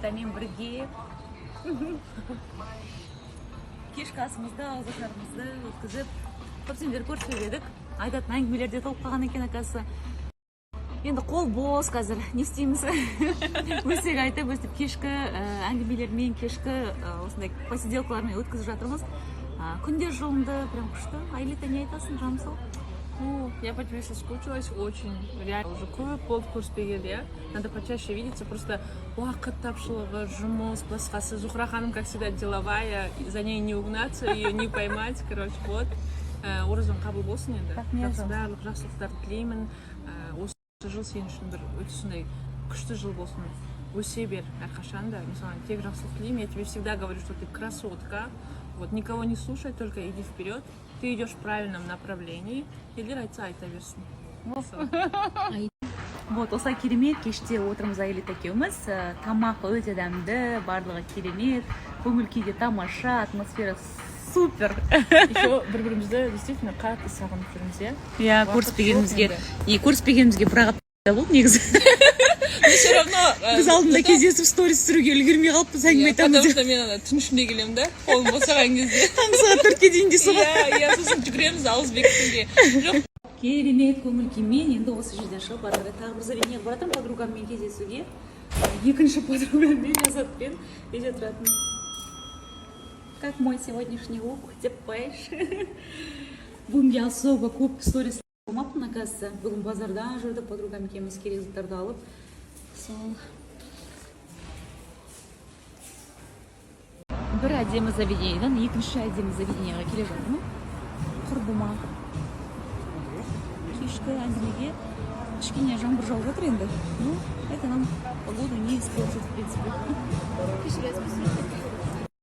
Аэлитамен бірге кешкі асымызды, ауызашарымызды өткізіп, көптен бері көріспеп едік. Айтатын әңгімелер де толып қалған екен, оказывается. Енді қол бос қазір, не істейміз? Өсек айтып, өстіп кешкі әңгімелермен, кешкі осындай посиделкалармен өткізіп жатырмыз. Күн де жылынды, прям күшті. Аэлита, не айтасың, жаным сол? Ну, я по тебе соскучилась очень. Реально, уже көп болды көріспегелі, иә. Надо почаще видеться, просто уақыт тапшылығы, жұмыс, басқасы. Зухра ханым, как всегда, деловая, и за ней не угнаться, ее не поймать, короче, вот. Оразаң қабыл болсын енді. Рахмет. Жақсы, барлық жақсылықтарды тілеймін. Осы жыл сен үшін бір өте сондай күшті жыл болсын. Өсе бер әрқашан да. Мен саған тек жақсылық тілеймін. Я тебе всегда говорю, что ты красотка. Вот, никого не слушай, только иди вперед. Ты идешь в правильном направлении. Елдер айтса, айта берсін. Сол. Вот осылай керемет кеште отырмыз Аэлита екеуміз. Тамақ өте дәмді, барлығы керемет, көңіл күй де тамаша, атмосфера супер. Еще бір бірімізді действительно қатты сағынып жүрміз, иә. Иә. Уақыт Көріспегенімізге жоқ. И көріспегенімізге бір ақ апта болды негізі. Но все равно Біз алдында кездесіп, сторис түсіруге үлгермей қалыппыз, әңгіме айтамыз потому деп. что мен ана түн ішінде келемін да, қолым босаған кезде. Таңғы сағат 4-ке дейін дейсің ғой. Иә, сосын жүгіреміз ауыз бекітуге. Жоқ. Керемет көңіл күймен енді осы жерден шығып, ары қарай тағы бір заведениеге бара жатырмын подругаммен кездесуге. Екінші подругаммен, Ляззатпен, үйде тұратын. Как мой сегодняшний лук деп қояйыншы. Бүгінге особо көп сторис алмаппын, оказывается. Бүгін базарда жүрдік подругам екеуміз, керек заттарды алып, сол. Бір әдемі заведениеден екінші әдемі заведениеға келе жатырмын құрбыма кешкі әңгімеге. Кішкене жаңбыр жауып жатыр енді, ну, это нам погоду не испортит, в принципе. Кешіресіз.